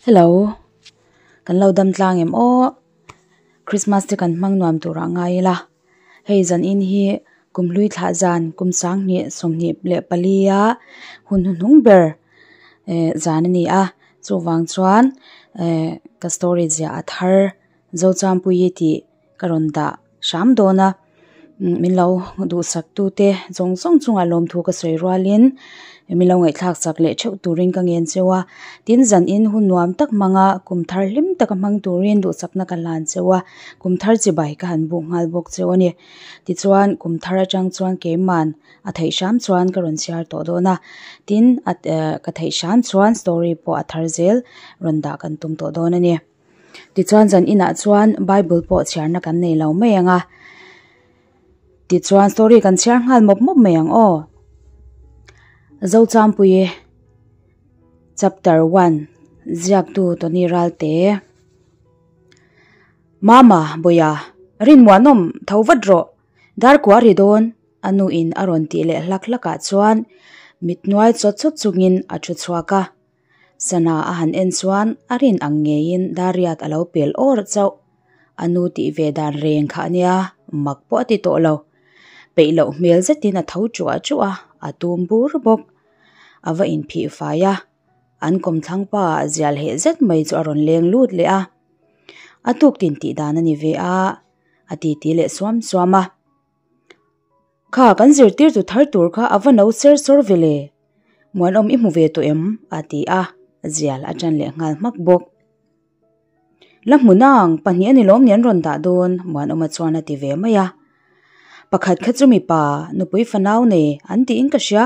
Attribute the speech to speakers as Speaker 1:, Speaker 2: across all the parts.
Speaker 1: Hello. Kan lo dam tlang em aw. Christmas te kan hmang nuam turah ngai ila. Hei zan in hi kum hlui thlah zan kum sanghnih sawmhnih leh palia hun hnuhnung ber eh zan a ni a. Chuvang chuan eh ka story ziah a thar Zochangpuii tih ka rawn dah hram dawn a. Min lo duhsak tute zawng zawng chungah lawmthu ka sawi rualin min lo ngaihthlak chak leh theuh turin ka ngen cheu a. Tin zan in hun nuam tak hmanga kum thar hlim taka hmang turin duhsakna ka hlan cheu a, kum thar chibai ka han buk nghal bawk cheu a ni. Tichuan kum thar atang chuan keiman a theih hram chuan ka rawn chhiar tawh dawn a. Tin ka theih hram chuan story pawh a thar zel rawn dah kan tum tawh dawn a ni. Tichuan zan inah chuan Bible pawh chhiarna kan nei lo mai ang a. Tichuan story kan chhiar nghal mawp mawp mai ang aw. Zochangpuii Chapter 1 Ziaktu Tony Ralte Mama, Bawia, Rinmuanawm, tho vat rawh, dar kua ri dawn, a nu in a rawn tih leh hlak hlak ah chuan mit hnuai chawt chawt chungin a thu chhuak a. Sana a han en chuan a rin ang ngeiin Dariat a lo pel awr chauh. A nu tih ve dan reng kha a nia, mak pawh a ti tawh lo. Peih loh hmel zetin a tho chuah chuah a, a tum bur bawk. A va inphih fai a, an kawmthlang pa zial heh zet mai chu a rawn leng lut leh a. A tuk tin tih dan a ni ve a, a titi leh suam suam a. Kha kan zirtirtu thar tur kha a va no ser sawr ve le? Muanawm i hmu ve tawh em? a ti a, zial a tan leh nghal hmak bawk. La hmu nang, pahnih a ni lawm ni an rawn dah dawn, Muanawma chuan a ti ve mai a. Pakhat kha chu mipa, nupui fanau nei an tiin ka hria.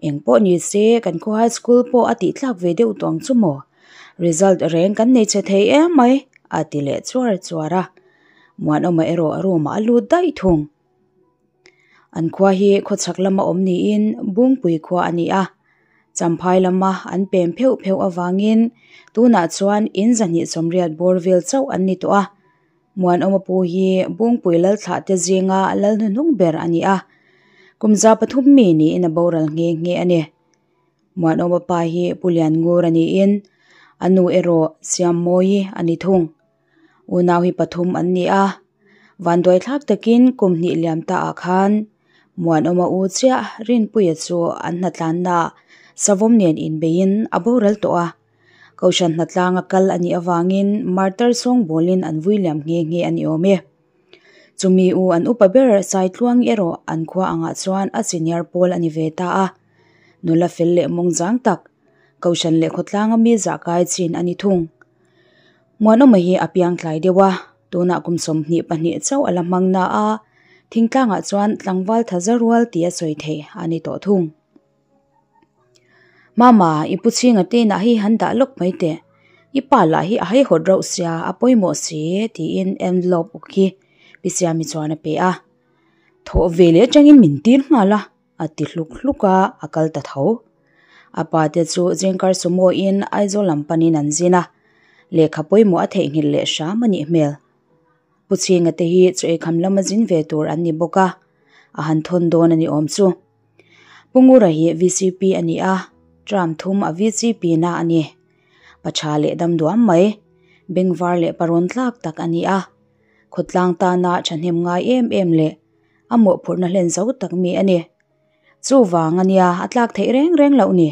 Speaker 1: Eng pawh ni se, kan khaw high school pawh a tih tlak ve deuh tawh ang chu maw? Result reng kan nei chhe thei em mai, a ti leh chuar chuar a. Muanawma erawh room ah a lut daih thung. An khua hi khawchhak lama awm niin Bungpui khua a ni a, Champhai lama an pem pheuh pheuh avangin tunah chuan in zahnih sawmriat bawr vel chauh an ni tawh a. Muanawma pu hi Bungpui Lalthlah te zinga lal hnuhnung ber a ni a, kum za pathum mi niin a boral nghe nghe a ni. Muanawma pa hi Pu Lianngur a niin a nu erawh Siammawi a ni thung. Unau hi pathum an ni a, vanduaithlak takin kum hnih liam ta ah khan Muanawma u chiah Rinpuia chu an hnatlanna savawm nen inbeiin a boral tawh a, Kohhran hnatlanga kal a nih avangin martar sawngbawlin an vui liam nghe nghe a ni awm e. Chumi u an upa ber Saitluang erawh an khua angah chuan a senior pawl a ni ve ta a, nula fel leh mawngzang tak, Kohhran leh khawtlanga mi zahkai chin a ni thung. Muanawma hi a piang tlai deuh a, tunah kum 22 chauh a la hmang na a, thingtlangah chuan tlangval tha za rual tia sawi theih a ni tawh thung. Mama, i pu chhinga te inah hi han dah lawk mai teh, i pa lah hi a haihawt rauh sia, a pawimawh si tiin envelope uk hi Pi Siami chuan a pe a. Thawh ve leh atangin min tir nghal a. A ti hluk hluk a, a kal ta tho. A pa te chu Zingkar Sumo in Aizawl lam panin an zin a, lehkha pawimawh a theihnghilh leh hram a nih hmel. Pu Chhinga te hi chaw eikham lama zin ve tur an ni bawk a, a han thawn dawn a ni awm chu. Pu Ngura hi VCP a ni a, term thum a VCP na a ni. Pa tha leh dam duam mai, bengvar leh parawn tlak tak a ni a, khawtlang tana thahnem ngai em em leh a mawhphurhna hlen zo tak mi a ni. Chuvang a nia a tlak theih reng reng loh ni.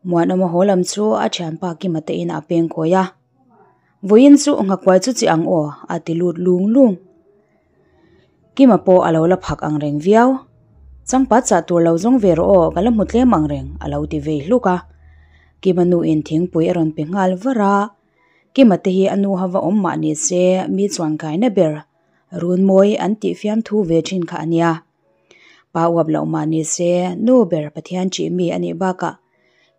Speaker 1: Muanawma haw lam chu a thianpa Kima te inah a peng kawi a. Vawiin chu nghakuai chu chi ang aw a ti lut lung lung. Kima pawh a lo la phak ang reng viau. Changpa chah tur lo zawng ve rawh aw ka la hmu tlem ang reng a lo ti vei hluk a. Kima nu in thingpui a rawn pe nghal var a. Kima te hi a nu hava awm mah ni se mi chuan kaina ber Runmawi an tih fiamthu ve thin kha a nia. Pa uap loh mah ni se, nu ber Pathian ṭih mi a nih bakah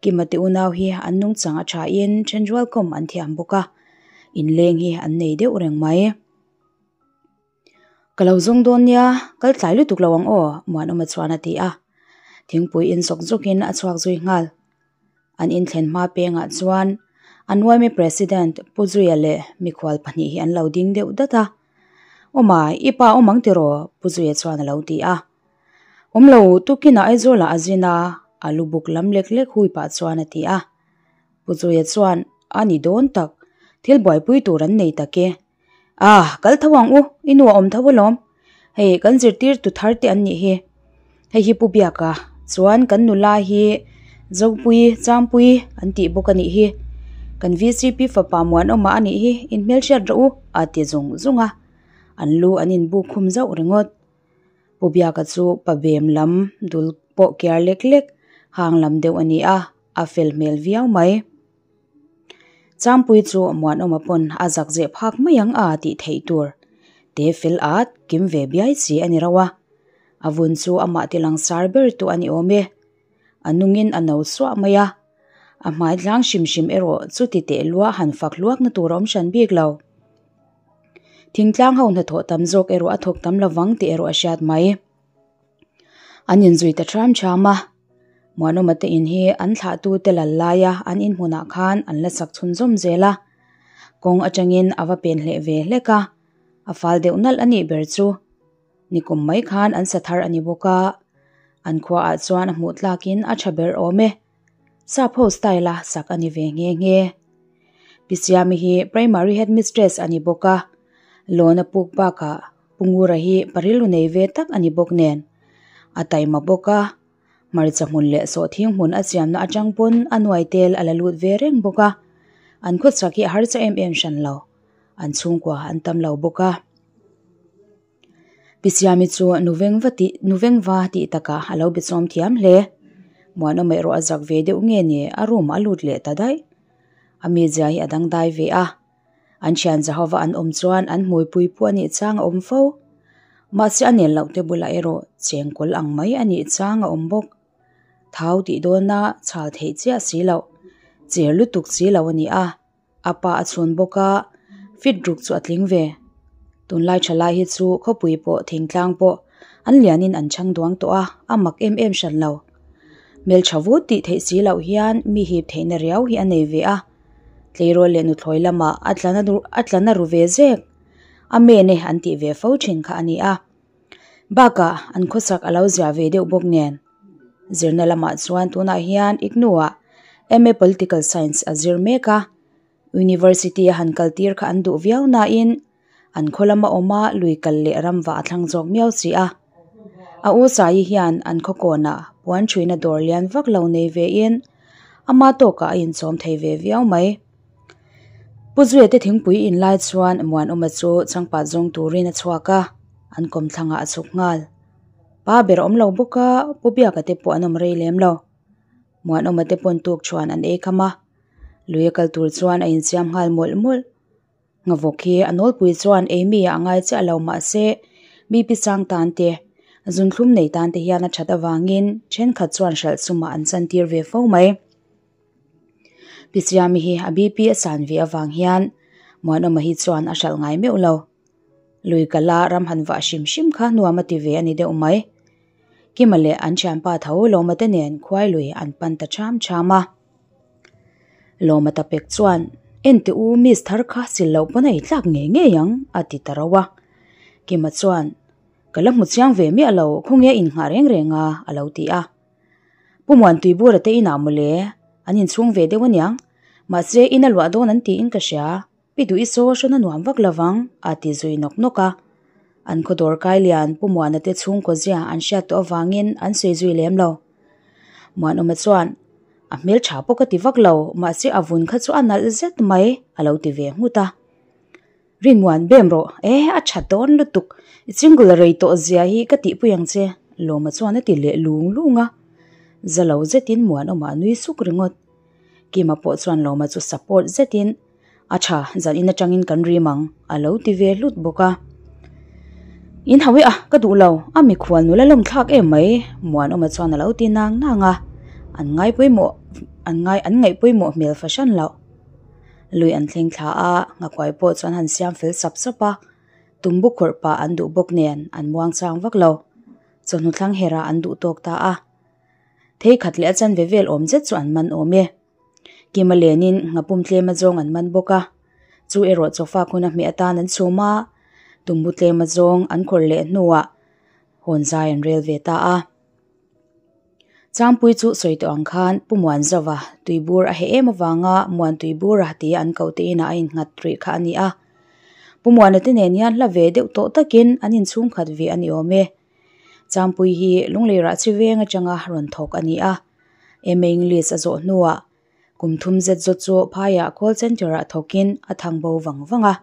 Speaker 1: Kima te unau hi an nungchang a ṭhain ṭhenrual kawm an thiam bawk a, inleng hi an nei deuh reng mai. Ka lo zawng dawn nia, kal tlai lutuk lo ang aw, Muanawma chuan a ti a. Thingpui in zawk zawkin a chhuak zui nghal. An inthlen hma pengah chuan an yma President Pu Zuia leh mikhual pahnih hi an lo ding deuh dat a. Awma, i pa awm ang tiraw? Pu Zuia chuan a lo ti a. Awm lo, tukinah Aizawlah a zin a, a lu buk lam lek lek hui pah chuan a ti a. Pu Zuia chuan, A ni dawn tak, thil buaipui tur an nei tak e. Ah, kal tho ang u, i nu a awm tho alawm. Hei, kan zirtirtu thar te an nih hi. Hei hi Pu Biaka chuan kan nula hi Zopui, Changpui an tih bawk a nih hi. Kan VCP fapa Muanawma a nih hi, inhmelhriat rawh u, a ti zung zung a. An lu an inbuk khum zauh ringawt. Pu Biaka chu pa bem lam dul pawh kiar lek lek hang lam deuh a ni a, a fel hmel viau mai. Changpui chu Muanawma pawn a zak zeh phak mai ang a tih theih tur te fel at kim ve biai chi a ni rauh a. A vun chu amah ti langsar ber tu a ni awm e. A nungin a no suah mai a. A hmai tlang hrim hrim erawh chuti teh lua han fak hluakna tur a awm hran bik lo. Thingtlang ho hnathawh tam zawk erawh a thawk tam lovang tih erawh a hriat mai. An inzui ta ṭham ṭham a, Muanawma te in hi an thlahtu te lal laia an inhmunah khan an la sak chhunzawm zel a. Kawng atangin a va pen hleh ve hlek a, a fal deuh nalh a nih ber chu. Nikum mai khan an sa thar a ni bawk a, an khuaah chuan a hmuh tlakin a ṭha ber awm e. Sap ho style a sak a ni ve nghe nghe. Pi Siami hi Primary Headmistress a ni bawk a, loan a puk bakah Pu Ngura hi pa rilru nei ve tak a ni bawk nen. A taima bawk a, hmarcha hmun leh sawhthing hmun a siamna atang pawn a nuai tel a la lut ve reng bawk a, an khawchhak hi a harsa em em hran lo, an chhungkua an tam lo bawk a. Pi Siami chu nuvengva tih nuvengva tih takah a lo be chawm thiam hle. Muanawma erawh a zak ve deuh nge ni a room a lut leh ta daih. A mizia hi a dangdai ve a. An thian Jehova an awm chuan an hmuipui pawh a nih chang a awm fo. Mahse a nel loh te bulah erawh chengkawl ang mai a nih chang a awm bawk. Thau tih dawna chhal theih chiah si loh, cher lutuk si lo a ni a. A pa a chhun bawk a, fit ruk chu a tling ve. Tunlai tha lai hi chu khawpui pawh thingtlang pawh an lianin an chhang duang tawh a, a mak em em hran lo. Hmeltha vut tih theih si loh hian mi hip theihna riau hi a nei ve a, tleirawl leh nuthlawi lamah a tla a tla na ru ve zek. A men e an tih ve fo thin kha a ni a. Bakah an khawsak a lo zia ve deuh bawk nen. Zirna lamah chuan tunah hian IGNOU-ah MA Political Science a zir mek a, University a han kal tir kha an duh viau nain an khaw lama awma lui kal leh ramva a thlang zawk miau si a. A u Saii hian an khaw kawnah puan thuina dawr lian vak lo nei vein ama tawkah a inchawm thei ve viau mai. Pu Zuia te thingpui in lai chuan Muanawma chu changpat zawng turin a chhuak a, an kawmthlangah a chhuk nghal. Pa ber a awm lo bawk a, Pu Biaka te pawh an awm rei lem lo. Muanawma te pawn tuk chuan an ei kham a, lui a kal tur chuan a insiam nghal mawlh mawlh. Nghavawk hi a nawlpui chuan ei mi ah a ngai chiah lo mahse mi pi sang tan te, zunthlum nei tan te hian a that avangin thenkhat chuan hralh sumah an chantir ve fo mai. Pi Siami hi a BP a san ve avang hian Muanawma hi chuan a hralh ngai meuh lo. Lui kala ram han vah hrim hrim kha nuam a ti ve a ni deuh mai. Kima leh an thianpa tho Lawma te nen khuai lui an pan ta ṭham ṭham a. Lawma ta pek chuan, Ente u miss thar kha sil loh pawn a ei tlak ngei ngei ang, a ti ta rauh a. Kima chuan, Ka la hmu chiang ve miah lo, khawnge a innghah reng reng a, a lo ti a. Pu Muantuibura te inah mawle, an inchhung ve deuh aniang, mahse in a luah dawn an tiin ka hria. Pi duh i saw hrawn a nuam vak lovang, a ti zui nawk nawk a. An khaw dawr kai lian Pu Muana te chhungkaw zia an hriat tawh avangin an sawi zui lem lo. Muanawma chuan, A hmeltha pawh ka ti vak lo, mahse a vun kha chu a nalh zet mai, a lo ti ve nghut a. Rinmuan bem rawh, e a tha dawn lutuk, i single rei tawh zia hi ka tihpui ang che, Lawma chuan a ti leh lung lung a. Za lo zetin Muanawma a nui suk ringawt. Kima pawh chuan Lawma chu support zetin, A tha, zan in atangin kan rim ang, a lo ti ve hlut bawk a. In hau i a, ka duh lo, a mikhual nula lawm thlak em mai, Muanawma chuan a lo ti nang nang a, an ngai pawimawh, an ngai an ngaih pawimawh hmel fahran loh. Lui an thleng thla a, nghakuai pawh chuan han siam fel sap sap a, tumbu khawrh pah an duh bawk nen an muang chang vak lo. Chawhnu thlang herah an duh tawk ta a. Theikhat leh a chanve vel awm zet chu an man awm e. Kima lenin nghapum tlem azawng an man bawk a, chu erawh chawfak hun a hmeh atan an chhum a, tumbu tlem azawng an khawrh leh hnuah hawn zai an rel ve ta a. Changpui chu sawi tawh ang khan Pu Muanzova tuibur a heh em avanga Muan Tuibura tia an koh te inah a innghat rih kha a ni a. Pu Muana te nen hian hla ve deuh tawh takin an inchhungkhat ve a ni awm e. Changpui hi Lunglei Rahchi veng atanga rawn thawk a ni a. MA English a zawh hnuah kum thum zet zawt chu phaiah call centre ah thawkin a thang bo vang vang a.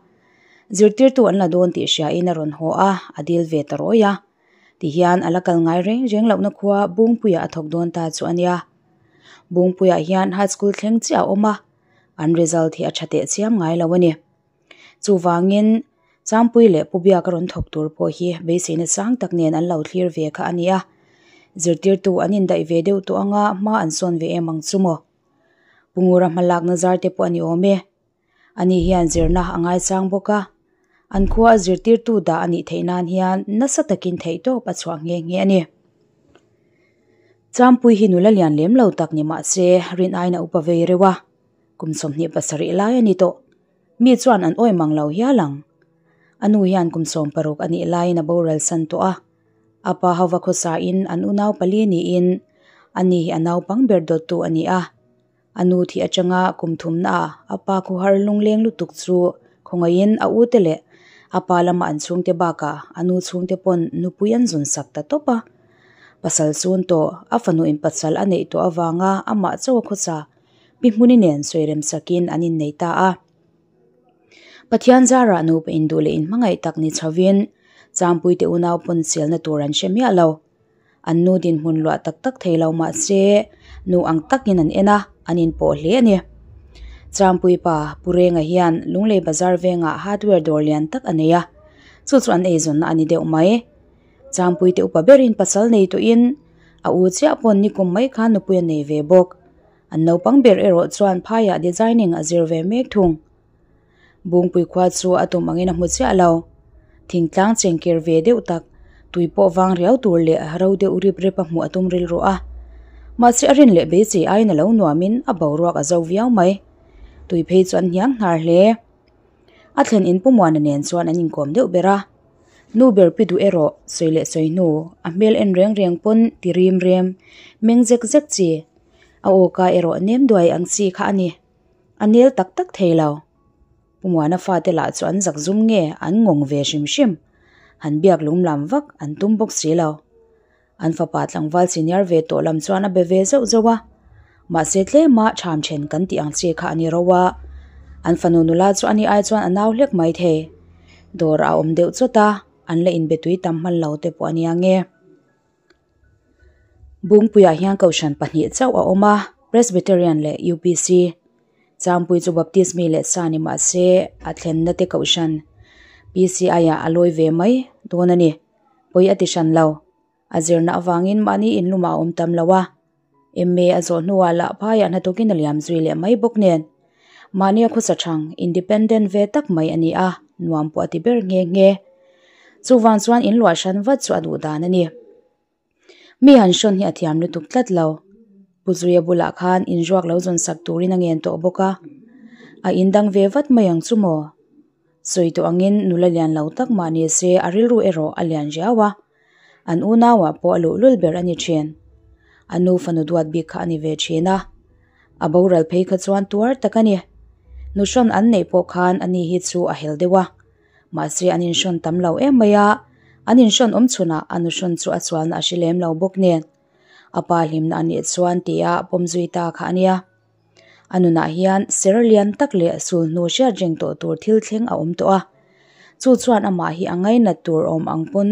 Speaker 1: Zirtirtu an la dawn tih hriain a rawn haw a, a dil ve ta rawi a. Tihian a la kal ngai reng reng lohna khua Bungpuiah a thawk dawn ta chu a nia. Bungpuiah hian high school thleng chiah a awm a, an result hi a tha teh chiam ngai lo a ni. Chuvangin Changpui leh Pu Biaka rawn thawk tur pawh hi beiseina sang tak nen an lo thlir ve kha a ni a. Zirtirtu an indaih ve deuh tawh anga hma an sawn ve em ang chu maw? Pu Ngura hmalakna zar te pawh a ni awm e. Ani hian zirna a ngaichang bawk a, an khua a zirtirtu dah a nih theih nan hian nasa takin theihtawp a chhuah nghe nghe a ni. Changpui hi nula lian lem lo tak ni mah se rin aiin a upa vei reuh a, kum 27 lai a ni tawh. Mi chuan an awi mang lo hial ang. A nu hian kum 16 a nih laiin a boral san tawh a, a pa hauva khawsain an unau pali niin ani hi a naupang ber dawttu a ni a. A nu thih atanga kum thumna ah a pa khuhar lungleng lutuk chu khawngaihin a ute leh a pa lama an chhungte bakah a nu chhungte pawn nupui an zun sak ta tawp a. Pasal chun tawh a fanu in pasal a neih tawh avanga amah chauh a khawsa Pi Hmuni nen sawirem sakin an innei ta a. Pathian zarah nupa induh leh inhmangaih tak ni chhovin Changpuite unau pawn selna tur an hre miah lo. An nu dinhmun luah tak tak thei lo mah se nu ang takin an en a, an inpawh hle a ni. Changpui pa Pu Renga hian Lunglei Bazar vengah hardware dawr lian tak a nei a, chu chu an eizawnna a ni deuh mai. Changpuite upa berin pasal nei tawhin a u chiah pawn nikum mai khan nupui a nei ve bawk. An naupang ber erawh chuan phaiah designing a zir ve mek thung. Bungpui khua chu a tum angin a hmu chiah lo. Thingtlang chengker ve deuh tak, tui pawh vang riau tur leh ro deuh rip rep a hmuh a tum rilru a. Mahse a rin leh beisei aiin a lo nuamin a boruak a zo viau mai. Tui phei chu an hniang hnar hle. A thlen in Pu Muana nen chuan an inkawm deuh ber a. Nu ber pi duh erawh sawi leh sawi hnu, a hmel en reng reng pawn ti rim rem, meng zek zek chi. A awka erawh nem duai ang chi kha a ni. A nel tak tak thei lo. Pu Muana fate lah chu an zak zum nge an ngawng ve hrim hrim. Han biak lung lam vak an tum bawk si lo. An fapa tlangval senior ve tawh lam chuan a be ve zauh zauh a. Mahse tlema ṭham ṭhen kan tih ang chi kha a ni ro a. An fanu nula chu ani ai chuan a nau hlek mai thei. Dawr a awm deuh chawt a, an la inbe tui tam hman lo te pawh a nia nge. Bungpuiah hian kohhran pahnih chauh a awm a, Presbyterian leh UPC. Changpui chu Baptist mi leh sa ni mah se a thlenna te kohhran PCI ah a lawi ve mai dawn a ni. Pawi a ti hran lo. A zirna avangin mahni inlumah a awm tam lo a. MA a zawh hnuah lah phaiah hnathawkin a liam zui leh mai bawk nen. Mahni a khawsa thang, independent, ve tak mai a ni a, nuam pawh a ti ber nghe nghe. Chuvang chuan in luah hran vat chu a duh dan a ni. Mi han hrawn hi a thiam lutuk tlat lo. Pu Zuia bulah khan inruak lo zawn sak turin a ngen tawh bawk a. A indang ve vat mai ang chu maw? Sawi tawh angin nula lian lo tak mah ni se a rilru erawh a lian riau a. An unauah pawh a luhlul ber a ni thin. A nu fanu duat bik kha a ni ve thin a. A boral phei kha chuan tuar tak a ni. Nuhrawn an neih pawh khan ani hi chu a hel deuh a. Mahse an inhrawn tam lo em mai a, an inhrawn awm chhunah a nuhrawn chu a chualna a hre lem lo bawk nen. A pa hlimna a nih chuan tia pawm zui ta kha a nia. A nunah hian ser lian tak leh sulhnu hriat reng tawh tur thil thleng a awm tawh a. Chu chuan amah hi a ngainat tur awm ang pawn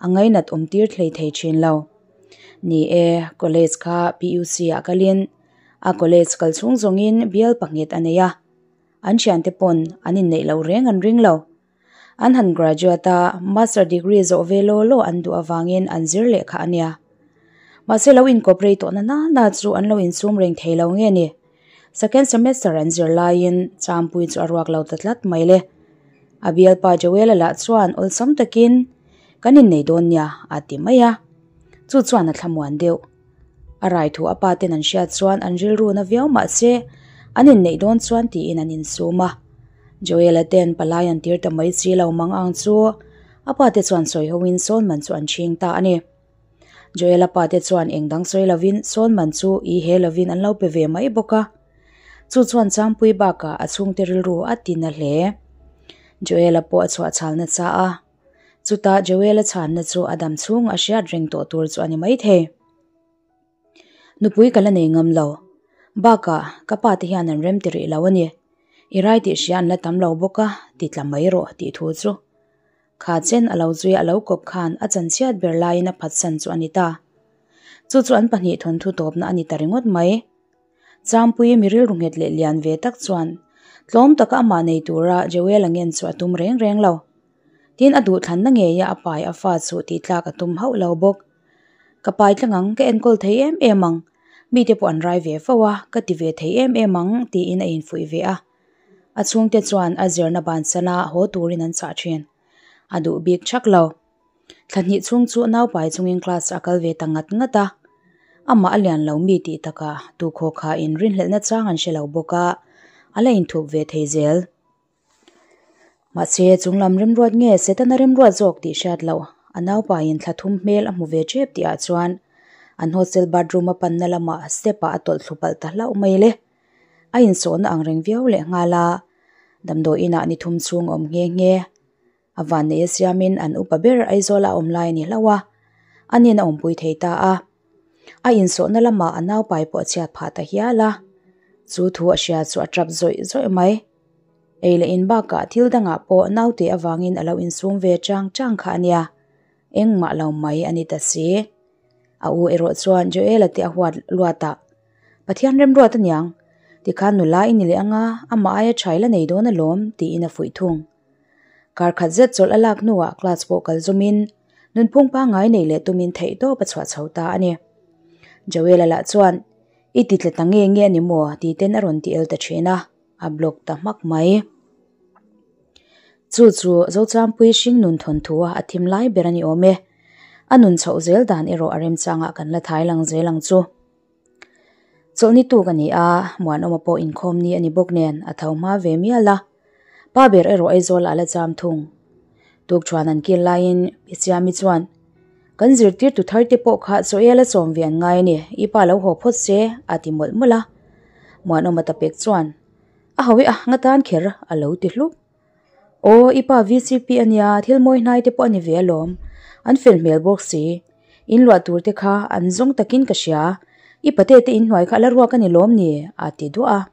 Speaker 1: a ngainat awm tir thlei thei thin lo. Ni e, college kha PUC ah kalin a college kal chhung zawngin bial pahnghet a nei a. An thiante pawn an inneih loh reng an ring lo. An han graduate a, master degree zawh ve law law an duh avangin an zir leh kha a nia. Mahse lo inkawp rei tawh na na na chu an lo insum reng thei lo nge ni? Second semester an zir laiin Champui chu a ruak lo ta tlat mai le. A bialpa Joel-a lah chuan awlsam takin, Kan innei dawn nia, a ti mai a. Chu chuan a thlamuan deuh. A rai thu a pa ten an hriat chuan an rilru na viau mah se an inneih dawn chuan tiin an insum a. Joel-a ten palai an tir ta mai si lo mang ang chu a pa te chuan sawi ho in sawn man chu an chhing ta a ni. Joela pa te chuan eng dang sawi lovin sawn man chu i he lovin an lo pe ve mai bawk a. Chu chuan Changpui bakah a chhungte rilru a ti na hle. Joela pawh a chhuah chhal nasa a. Chutah Joela chhanna chu a dam chhung a hriat reng tawh tur chu a ni maithei. Nupui ka la nei ngam lo. Bakah ka pa te hian an rem ti rih lo a ni. I rai tih hria an la tam lo bawk a, ti tla mai rawh tih thu chu. Kha chen a lo zui a lo kawp khan a chanchhiat ber laiin a phatsan chu a ni ta. Chu chu an pahnih thawnthu tawpna a ni ta ringawt mai. Changpuii mi rilru nghet leh lian ve tak chuan tlawm taka amah nei tura Joel a ngen chu a tum reng reng lo. Tin a duhthlanna ngeia a pai a fa chu tih tlak a tum hauh lo bawk. Ka pai tlang ang, ka enkawl thei em em ang, mite pawh an rai ve fo a, ka ti ve thei em em ang tiin a infuih ve a. A chhungte chuan a zirna bansana haw turin an chah thin. A duh bik thak lo. Thla hnih chhung chu naupai chungin class a kal ve ta ngat ngat a. Amah a lian lo mi tih takah tukhaw kha in rinhlelhna chang an hre lo bawk a, a la inthup ve thei zel. Mahse, chunglam remruat nge Setana remruat zawk tih hriat loh, a naupaiin thla thum hmel a hmu ve tep tihah chuan an hostel bathroom a panna lamah step ah a tawlh thlu palh ta hlauh mai le. A insawhna ang reng viau leh nghal a, damdawi inah ni thum chhung a awm nghe nghe. A vanneih a siamin an upa ber Aizawl a awm lai a ni hlauh a, anin a awmpui thei ta a. A insawhna lamah a naupai pawh a chhiat phah ta hial a, chu thu a hria chu a tap zawih zawih mai. Ei leh in bakah thil dangah pawh naute avangin a lo insum ve chang chang kha a nia, engmah lo mai a ni ta si. A u erawh chuan Joel-a te a huat luat a, Pathian remruat aniang, tikhan nula i ni leh anga amah aia tha i la nei dawn alawm tiin a fuih thung. Kar khat zet chawlh a lak hnuah class pawh kal zumin nunphung pangngai nei leh tumin theihtawp a chhuah chho ta a ni. Joel-a lah chuan, I ti tla ta nge nge a ni maw? tih ten a rawn ti el ta thin a, a block ta hmak mai. Chu chu Zochangpui hringnun thawnthu a thim lai ber a ni awm e. A nun chhoh zel dan erawh a remchangah kan la thai lang zel ang chu. Chawlhni tuk a ni a, Muanawma pawh inkhawm ni a ni bawk nen a tho hma ve mial a. Pa ber erawh Aizawl ah la cham thung. Tukṭhuan an kil laiin Pi Siami chuan, Kan zirtirtu thar te pawh kha chaw ela sawm ve an ngai a ni, i pa lo haw phawt se, a ti mawlh mawlh a. Muanawma ta pek chuan, A hawi a, nga tan kher, a lo ti hlup. Aw, i pa VCP a nia, thil mawi hnai te pawh a ni ve alawm. An fel hmel bawk si. In luah tur te kha an zawng takin ka hria. I pate te inhnuai kha a la ruak a ni lawm ni? a ti duah a.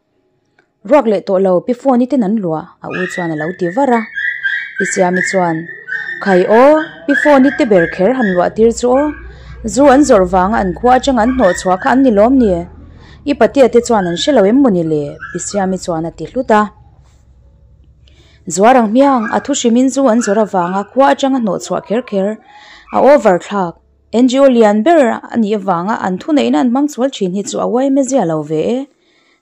Speaker 1: Ruak leh tawh lo, Pi Fawni ten an luah, a u chuan a lo ti var a. Pi Siami chuan, Khai aw, Pi Fawni te ber kher han luah tir chu aw. Zu an zawrh vanga an khua atanga an hnawh chhuah kha an ni lawm ni? I patea te chuan an hre lo em mawni le? Pi Siami chuan a ti hlut a. Zuar ang hmiang, a thu hrimin zu an zawrh avanga khua atanga hnawh chhuah kher kher a over thlak. NGO lian ber a nih avanga an thuneihna an hmang sual thin hi chu a uaime zia lo ve e.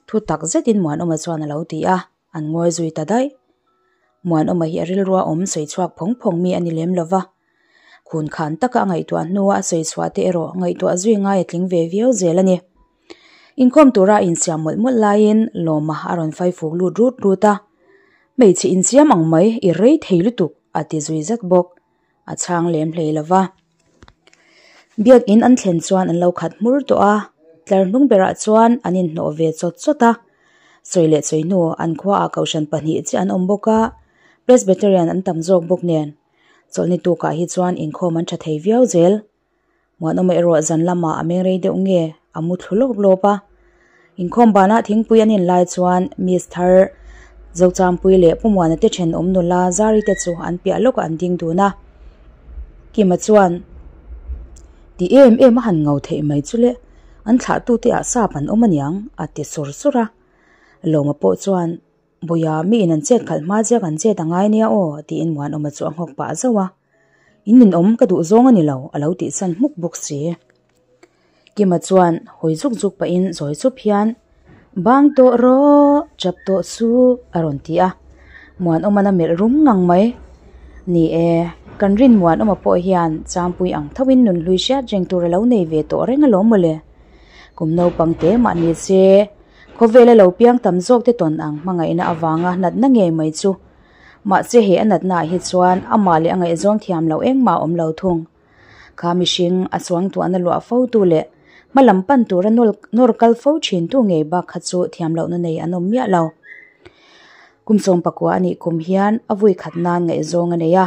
Speaker 1: Thu tak zetin Muanawma chuan a lo ti a, an ngawi zui ta daih. Muanawma hi a rilrua awm sawi chhuak phawng phawng mi a ni lem lo va. Khun khan taka a ngaihtuah hnua a sawi chhuah te erawh ngaihtuah zui ngai a tling ve viau zel a ni. Inkhawm tura a insiam mawlh mawlh laiin Lawma a rawn fai fuk lut rut rut a, Hmeichhe insiam ang mai, i rei thei lutuk, a ti zui zat bawk. A chhang lem hlei lo va. Biakin an thlen chuan an lo khat hmur tawh a, tlar hnung berah chuan an inhnawh ve chawt chawt a. Sawi leh sawi hnu an khuaah kohhran pahnih chiah an awm bawk a, Presbyterian an tam zawk bawk nen. Chawlhni tukah hi chuan inkhawm an tha thei viau zel. Muanawma erawh zan lamah a meng rei deuh nge a mu thlu lawp lawp a. Inkhawm banah thingpui an in lai chuan Miss Thar Zochangpui leh Pu Muana te thenawm nula Zari te chu an piah lawkah an ding dun a. Kima chuan ti em em a han ngo theih mai chu le, an thlahtute ah sap an awm aniang a ti sur sur a. Lawma pawh chuan Bawia mi in an chet khalh hma chiah kan chet a ngai nia aw tiin Muanawma chu a nghawk pah zauh a. In ninawm ka duh zawng a ni lo a lo tihsan hmuk bawk si. Kima chuan hawi zuk zuk pahin zawi chup hian Bang tawh rawh, chap tawh su a rawn ti a. Muanawma'n a melh rum ngang mai. Ni e, kan rin Muanawma pawh hian Changpui ang thoin nunhlui hriat reng tur a lo nei ve tawh reng alawm mawle. Kum naupang te mah ni se, khawvela lo piang tam zawk te tawn ang hmangaihna avanga natna ngei mai chu. Mahse he a natnaah hi chuan amah leh a ngaihzawng thiam loh engmah a awm lo thung. Kha mihring a suangtuahna luah fo tu leh hma lam pan tura nawr kal fo thin tu ngei bak kha chu thiam lohna nei an awm miah lo. Kum 19 a nih kum hian a vui khat nan ngaihzawng a nei a,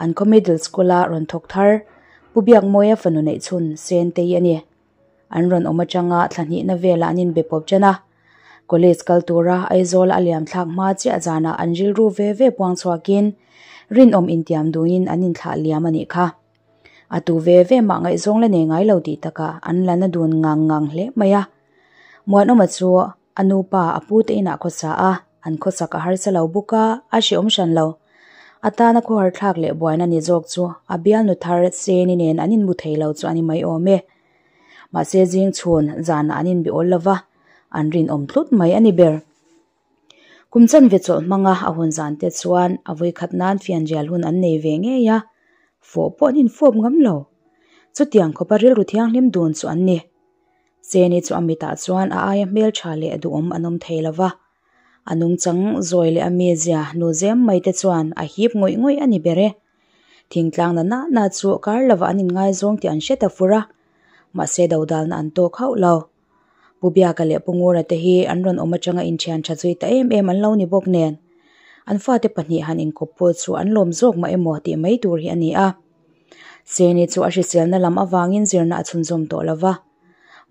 Speaker 1: an khaw middle school a rawn thawk thar Pu Biakmawia fanu neih chhun Sentei a ni. An rawn awm atanga thla hnihna velah an inbe pawp ṭan a. College kal tura Aizawl a liam thlak hma chiah zanah an rilru ve ve puang chhuakin rinawm intiam duhin an inthlah liam a nih kha. A tu ve ve mah ngaihzawng la nei ngai lo tih takah an la na dun ngang ngang hle mai a. Muanawma chu a nupa a pute inah khawsa a, an khawsak a harsa lo bawk a, a hreawm hran lo. A tana khawhar thlak leh buaina ni zawk chu a bialnu thar Seni nen an inmu thei lo chu a ni mai awm e. Mahse zing chhun zanah an inbe awl lova, an rinawm tlut mai a ni ber. Kum chanve chawlh hmanga a hun zan te chuan a vawikhat nan fianrial hun an nei ve ngei a, fawh pawh an infawp ngam lo. Chutiang khawpa rilru thianghlim dun chu an ni. Seni chu a mitah chuan a aia hmeltha leh duhawm an awm thei lova, a nungchang zawi leh a mizia nu zem mai te chuan a hip ngawih ngawih a ni ber e. Thingtlang na na na chu kar lova an inngaizawng tih an hre ta fur a, mahse dodalna an tawk hauh lo. Pu Biaka leh Pu Ngura te hi an rawn awm atanga inthian tha zui ta em em an lo ni bawk nen, an fate pahnih han inkawp pawh chu an lawm zawk mah emaw tih mai tur hi a ni a. Seni chu a hriselna lam avangin zirna a chhunzawm tawh lo va,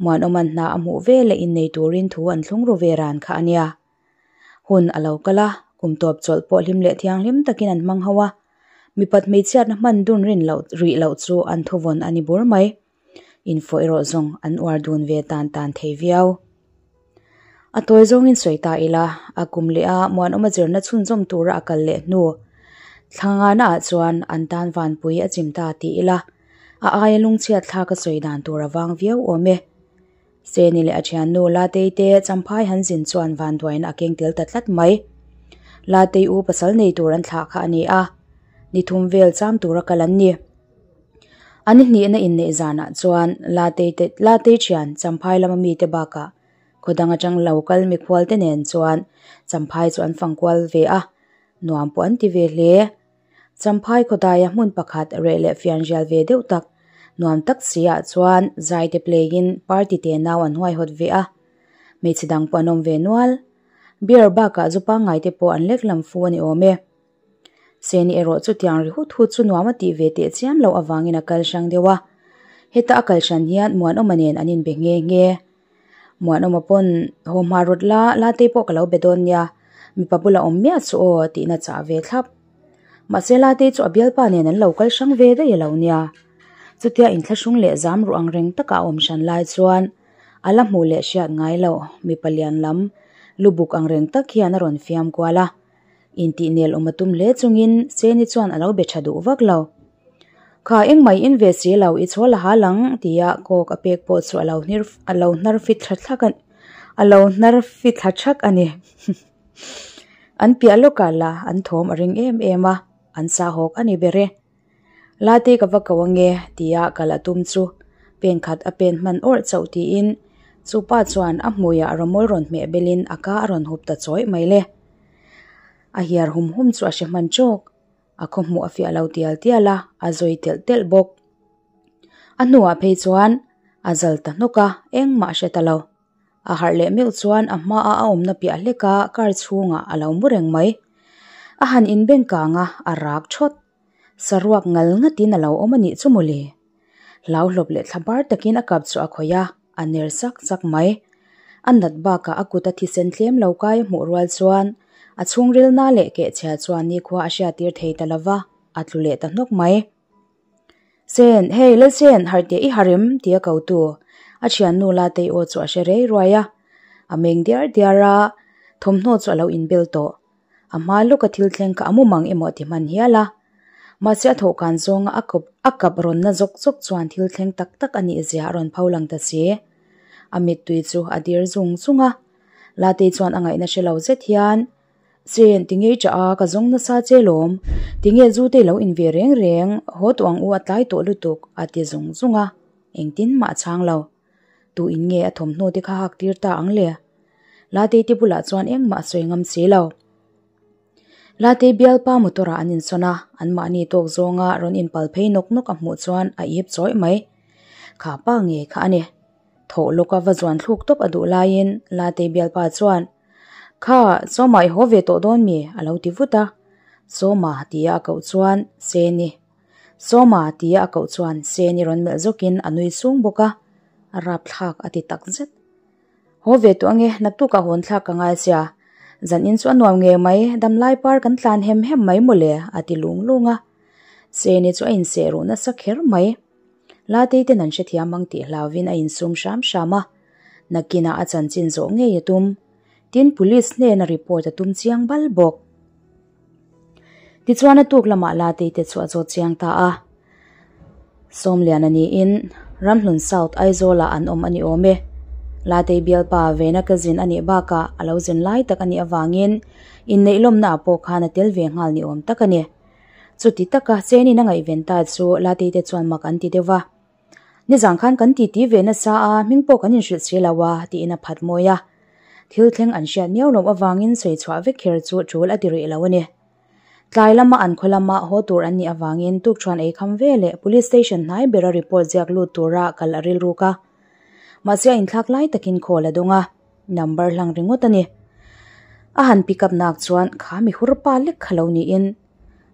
Speaker 1: Muanawma'n hna a hmuh veleh innei turin thu an thlung ru ve ran kha a nia. Hun a lo kal a, kum tawp chawlh pawh hlim leh thianghlim takin an hmang ho a, mipat hmeichhiatna hman dun rin loh rih loh chu an thuvawn a ni bur mai. Info erawh zawng an uar dun ve tan tan thei viau. A tawi zawngin sawi ta ila, a kum leh a Muanawma zirna chhunzawm tura a kal leh hnu thla ngana ah chuan an tan vanpui a chim ta ti ila, a aia lungchhiat thlak a sawi dan tur a vang viau awm e. Seni leh a thiannu Latei te Champhai han zin chuan vanduaina a keng tel ta tlat mai. Latei u pasal nei tur an thlah kha a ni a, ni thum vel cham tura kal an ni. An hnihna inneih zanah chuan Latei te Latei thian Champhai lama mite bakah khaw dang atang lo kal mikhual te nen chuan Champhai chu an fang kual ve a, nuam pawh an ti ve hle. Champhai khawdaia hmun pakhat reh leh fianrial ve deuh tak, nuam tak si ah chuan zai te play in party te nau an huaihawt ve a, hmeichhe dang pawh an awm ve nual. Beer bakah zu pangngai te pawh an lek lam fu a ni awm e. Seni erawh chutiang ri hut hut chu nuam a tih ve teh chiam loh avangin a kal hrang deuh a. Heta a kal hran hian Muanawma nen an inbe nghe nghe. Muanawma pawn haw hma rawt la, Latei pawh ka lo be dawn nia, mipa bula awm miah chu aw tihna chah ve thlap. Mahse Latei chu a bialpa nen an lo kal hrang ve daih a lo nia. Chutia inthlahrung leh zam ruh ang reng taka a awm hran lai chuan a la hmuh leh hriat ngai loh mipa lian lam lubuk ang reng tak hian a rawn fiam kual a. Intih nel awm a tum hle chungin Seni chuan a lo be tha duh vak lo. Kha engmah i en ve si lo, i chhawl a hal ang tia kawk a pek pawh chu a lo hnar a lo hnar fit thla thlak a a lo hnar fit thla thak a ni. An piah lawkah lah an thawm a ring em em a, an sahawk a ni ber e. Late ka va ko ange tia kal a tum chu pen khat a pen hman awrh chauh tiin chu pa chuan a hmuiah rawmawl rawn hmeh belin a ka a rawn hup ta chawih mai le. A hiar hum hum chu a hre hman tawk. A khaw hmuh a fiah lo tial tial a, a zawi telh telh bawk. A hnuah phei chuan a zal ta hnawk a, engmah a hre ta lo. A harh leh meuh chuan a hmaa a awmna piah hleka car chhungah a lo mu reng mai. A han inbeng kang a, a rak thawt. Saruak ngal ngatin a lo awm a nih chu mawle. Hlauhlawp leh thla bar takin a kap chu a khawih a, a ner sak sak mai. A nat bakah a kut a thisen tlem lo kai a hmuh rual chuan a chhungrilna leh kehchhia chuan nikhua a hriattir thei ta lova, a tlu leh ta hnawk mai. Sen, hei Lalsen, harh teh i harh em? tia ko tu. A thiannu Latei aw chu a hre rei ruai a. A meng diar diar a, thawmhnaw chu a lo inbel tawh. A hma lawka thil thleng kha a mu mang emaw a ti hman hial a. Mahse a thawhkan zawnga a kawp a kap rawn na zawk zawk chuan thil thleng tak tak a nih zia a rawn pho lang ta si. A mittui chu a dir zung zung a. Latei chuan a ngaihna hre lo zet hian, Chen, tinge i ṭah a, ka zawng nasa che lawm. Tinge zu te i lo in ve reng reng, haw tawh ang u a tlai tawh lutuk, a ti zung zung a. Engtin mah a chhang lo. Tu in nge a thawmhnaw te kha hak tir ta ang le? Latei te bulah chuan engmah a sawi ngam si lo. Latei bialpa motor ah an insawn a, anmahni tawk zawnga rawn inpal phei nawk nawk a hmuh chuan a ip chawih mai. Kha pa nge kha a ni. Thawh lawka va zuan thluk tawp a duh laiin Latei bialpa chuan, Kha, Sawma i haw ve tawh dawn mi? a lo ti vut a. Sawma tia a koh chuan Seni. Sawma tia a koh chuan Seni rawn melh zawkin a nui sung bawk a, a rapthlak a ti takzet. Haw ve tawh ange, naktukah hawn thlak ka ngai sia. Zan in chu a nuam ngei mai, damlai par kan tlan hem hem mai mawle, a ti lung lung a. Seni chu a inseh ruh nasa kher mai. Latei ten an hrethiam ang tih hlauvin a insum hram hram a. Nakinah a chanchin zawh ngei a tum. Tin, Police hnena report a tum chiang bal bawk. Tichuan a tuk lamah Latei te chu a zawt chiang ta a. Sawmliana niin Ramhlun South Aizawlah an awm a ni awm e. Latei bialpa Vena cousin a nih bakah a lo zin lai tak a nih avangin inneih lawmna ah pawh khan a tel ve nghal ni awm tak a ni. Chuti taka chenin a ngaihven ta chu Latei te chuan mak an ti deuh va. Nizan khan kan titi ve nasa a, hming pawh kan inhrilh si lo a, tiin a phat mawi a. Thil thleng an hriat miau loh avangin sawi chhuah vek kher chu tul a ti rih lo a ni. Tlai lama an khaw lama haw tur an nih avangin tukṭhuan ei kham ve leh Police Station hnai bera report ziak lut tura kal a rilruk a. Mahse a inthlak lai takin call a dawng a, number hlang ringawt a ni. A han pick up nak chuan kha mi hur pa lek kha lo niin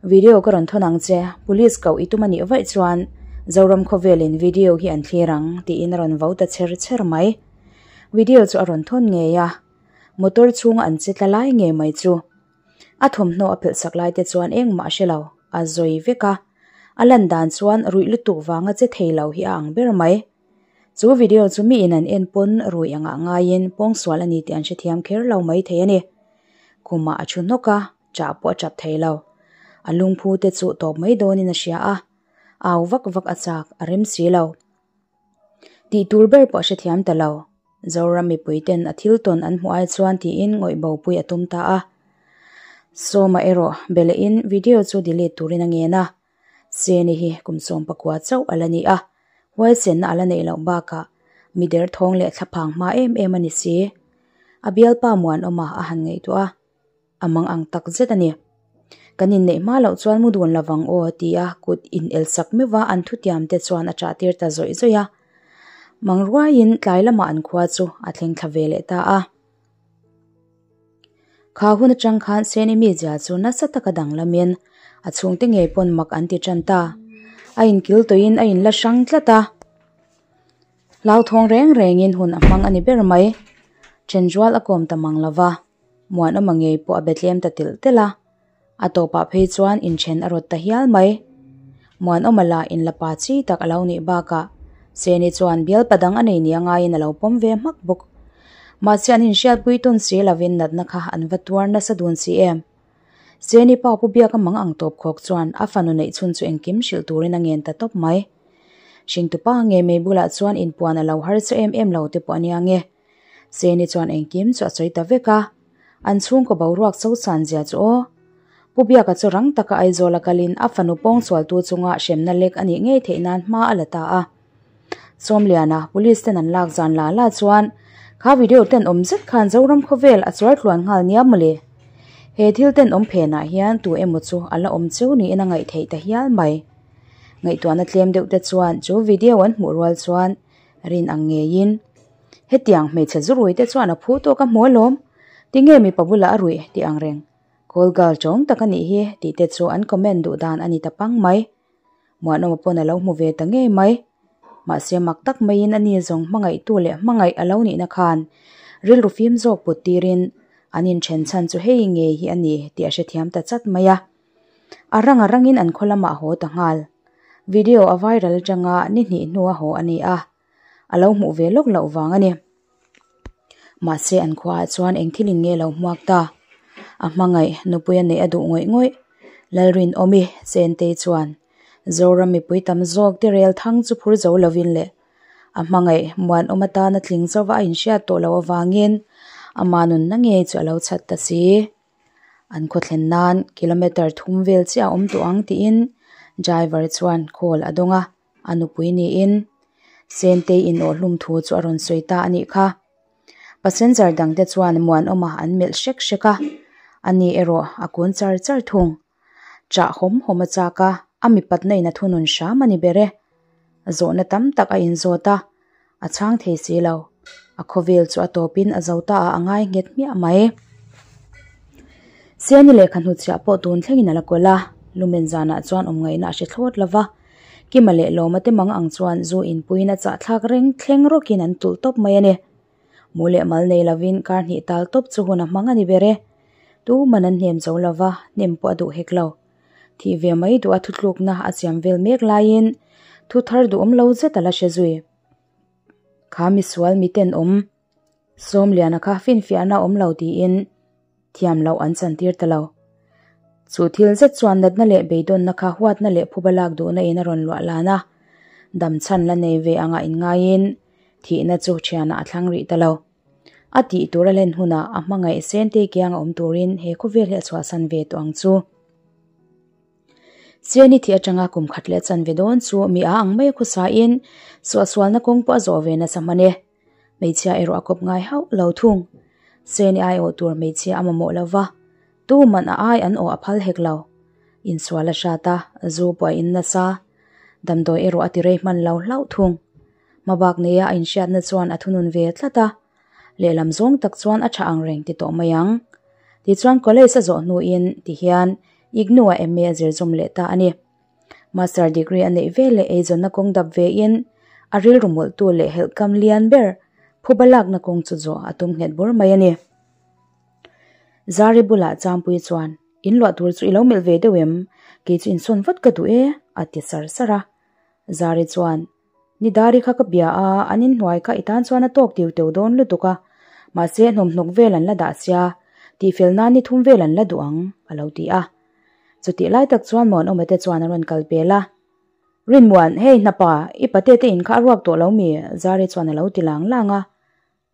Speaker 1: Video ka rawn thawn ang che, police koh i tum a nih vaih chuan Zoram khawvelin video hi an thlir ang tiin a rawn vo ta chher chher mai. Video chu a rawn thawn ngei a, motor chhunga an che tla lai ngei mai chu. A thawmhnaw a phelh sak lai te chuan engmah a hre lo, a zawi vek a. A lan dan chuan ruih lutuk vanga che thei lo hi a ang ber mai. Chu video chu miin an en pawn rui angah ngaiin pawngsual a ni tih an hrethiam kher lo mai thei a ni. Khumah a thu hnawk a. Chah pawh a chap thei lo. A lungphu te chu tawp mai dawnin a hria a, au vak vak a chak a rem si lo. Tih tur ber pawh a hrethiam ta lo. Zoram mipui ten a thil tawn an hmuh ai chuan tiin ngawih bopui a tum ta a. Sawma erawh be lehin video chu delete turin a ngen a. Seni hi kum 14 chauh a la ni a, huaisenna a la neih loh bakah mi derthawng leh thlaphang hma em em a ni si. A bialpa Muanawma a han ngaihtuah a. A mang ang tak zet a ni. Kan inneih hma loh chuan mu dun lovang aw tia kut in el sak meuh va an thutiam te chuan a chah tir ta zawih zawih a. Mang ruaiin tlai lamah an khua chu a thleng thla ve leh ta a. Kha hun atang khan Seni mizia chu nasa taka danglamin a chhungte ngei pawn mak an ti tan ta. A inkil tawhin a inla hrang tlat a. Hlauthawng reng rengin hun a hmang a ni ber mai. Thenrual a kawm ta mang lova. Muanawma ngei pawh a be tlem ta telh telh a, a tawpah phei chuan inthen a rawt ta hial mai. Muanawma lah inla pa chi tak a lo nih bakah Seni chuan bialpa dang a nei nia ngaiin a lo pawm ve hmak bawk. Mahse an inhriatpui tawn si lovin natna kha an va tuar nasa dun si em. Seni pa pu biak a mang ang tawp khawk chuan a fanu neih chhun chu engkim hrilh turin a ngen ta tawp mai. Hringtupa ngei mai bulah chuan inpuan a lo harsa em em lo te pawh a nia nge. Seni chuan engkim chu a sawi ta vek a, an chhungkaw boruak cho san zia chu aw. Pu Biaka chu rang taka Aizawl a kalin a fanu pawngsualtu chunga hremna lek a nih ngei theih nan hma a la ta a. Sawmliana, Police ten an lak zan la la chuan kha video ten awm zet khan Zoram khawvel a chuar tluan nghal nia mawle. He thil ten awm phenah hian tu emaw chu a la awm cheu niin a ngaih theih ta hial mai. Ngaihtuahna tlem deuh te chuan chu video an hmuh rual chuan rin ang ngeiin Hetiang hmeichhe zu rui te chuan a phu tawk a hmu alawm, tinge mipa bulah a ruih tih ang reng. Call girl chawng tak a nih hi tih te chu an comment duh dan a ni ta pang mai. Muanawma pawn a lo hmu ve ta ngei mai. Mahse mak tak maiin a ni zawng hmangaihtu leh hmangaih a lo nihna khan rilru fim zawk put tirin an inthen chhan chu hei ngei hi a ni tih a hrethiam ta chat mai a. A rang a rangin an khaw lamah a haw ta nghal. Video a viral atanga ni hnih hnua haw a ni a. a lo hmuh ve lawk loh vang a ni. Mahse an khuaah chuan eng thilin nge lo hmuak ta? A hmangaih nupui a neih a duh ngawih ngawih. Lalrinawmi Chentei chuan Zoram mipui tam zawk te rel thang chu phur zo lovin leh a hmangaih muanawm atana tling zauva a inhriat tawh loh avangin ama nunna ngei chu a lo chhat ta si. An khaw thlen nan kilometre thum vel chiah a awm tawh ang tiin driver chuan call a dawng a. A nupui niin Sentei inawh hlum thu chu a rawn sawi ta a nih kha. Passenger dangte chuan Muanawma an melh hrek hrek a. Ani erawh a kun char char thung. Chah hawm hawm a chak a, a mipatna in a thunun hram a ni ber e. Zawhna tam tak a inzawt a, a chhang thei si lo. A khawvel chu a tawpin a zo ta a, a ngai nghet hmiah mai. Siani lehkha hnutchhiah pawh tun thlengin a la kawlh a, lumen zanah chuan awm ngaihna a hre thlawt lo va. Kima leh Lawma te mang ang chuan zu inpuiin a chahthlak reng thleng rawkin an tulh tawp mai a ni. Mu leh mal nei lovin kar hnih tal tawp chu hun a hmang a ni ber e. Tu man an hnem zo lo va, hnem pawh a duh hek lo. Thih ve mai duh a thutlukna a siam vel mek laiin thu thar duhawm lo zet a la hre zui. Kha misual miten awm Sawmliana kha finfiahna awm lo tiin thiam loh an chantir ta lo. Chu thil zet chuan natna leh beidawnna kha huatna leh phuba lak duhna in a rawn luah lan a, dam chhan la nei ve anga inngaiin thihna chu thianah a thlang rih ta lo. A tih tur a len hunah a hmangaih Sentei kianga awm turin he khawvel hi a chhuahsan ve tawh ang chu. Siani thih atanga kum khat leh chanve dawn chu mi a ang mai a khusain suahsualna kawng pawh a zawh ve nasa hman e. Hmeichhia erawh a kawp ngai hauh lo thung. Seni ai awh tur hmeichhia a mamawh lo va, tuman a ai an awh a phal hek lo. Insual a hrat a, zu pawh a in nasa. Damdawi erawh a ti rei hman lo hlauh thung. Hmabak neia a inhriatna chuan a thunun ve tlat a, lehlam zawng tak chuan a tha ang reng ti tawh mai ang. Tichuan college a zawh hnuin tihian IGNOU-ah MA a zir zawm leh ta a ni. Master degree a neih ve leh eizawnna kawng dap vein a rilru mawlhtu leh helhkam lian ber phuba lakna kawng chu zawh a tum nghet bur mai a ni. Zari bulah Changpui chuan, In luah tur chu i lo melh ve deuh em? Kei chu insawn vat ka duh e, a ti sar sar a. Zari chuan, Ni Dari kha ka bia a, an inhnuai kha i tan chuan a tawk tiu teu dawn lutuk a, mahse hnawmhnawk vel an la dah sia, tihfel nan ni thum vel an la duh ang, a lo ti a. Chutih lai tak chuan Muanawma te chuan an rawn kal pel a. Rinmuan, hei hnapa, i pate te in kha a ruak tawh lo mi? Zari chuan a lo ti lang lang a.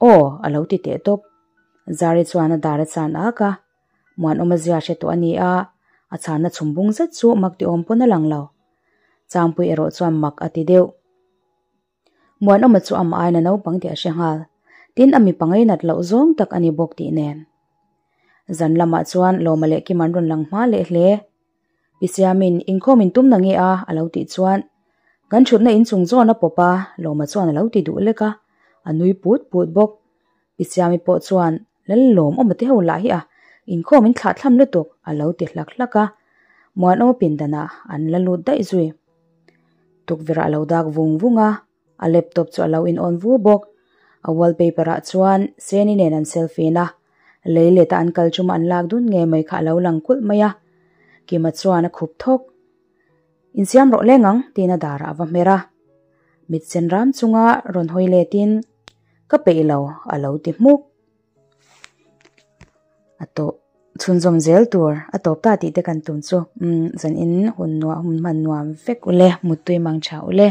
Speaker 1: Aw, a lo ti teh tawp. Zari chuan a dar a chan ak a. Muanawma zia hre tawh a ni a, a chhanna chhum bung zet chu mak ti awm pawn a lang lo. Changpui erawh chuan mak a ti deuh. Muanawma chu amah aiin a naupang tih a hre nghal. Tin, a mipa ngainat loh zawng tak a ni bawk tih nen. Zan lamah chuan Lawma leh Kim an rawn lang hma leh hle. Pi Siamin, Inkhawm in tum na nge a? a lo tih chuan, Kan thutna inchung zawn a pawp a, Lawma chuan a lo ti duh lek a, a nui put put bawk. Pi Siami pawh chuan, Lal lawm awm te ho lah hi a, inkhawm in thlah thlam lutuk, a lo ti hlak hlak a. Muanawma pindanah an la lut daih zui. Tukverh ah a lo dak vung vung a, a laptop chu a lo in on vu bawk. A wallpaper ah chuan Seni nen an selfie na, lei let a an kal chuma an lak dun ngei mai kha a lo lang kulh mai a. Kima chuan a khup thawk. Insiam rawh leng ang, tiin a darah a va hmer a. Mit sen ram chunga rawn hawi letin, Ka peih lo, a lo ti hmuk. A tawh chhunzawm zel tur a tawp ta tih te kan tum chu. Umm zan in hun nuam hun hman nuam vek ule, muttui mang tha ule.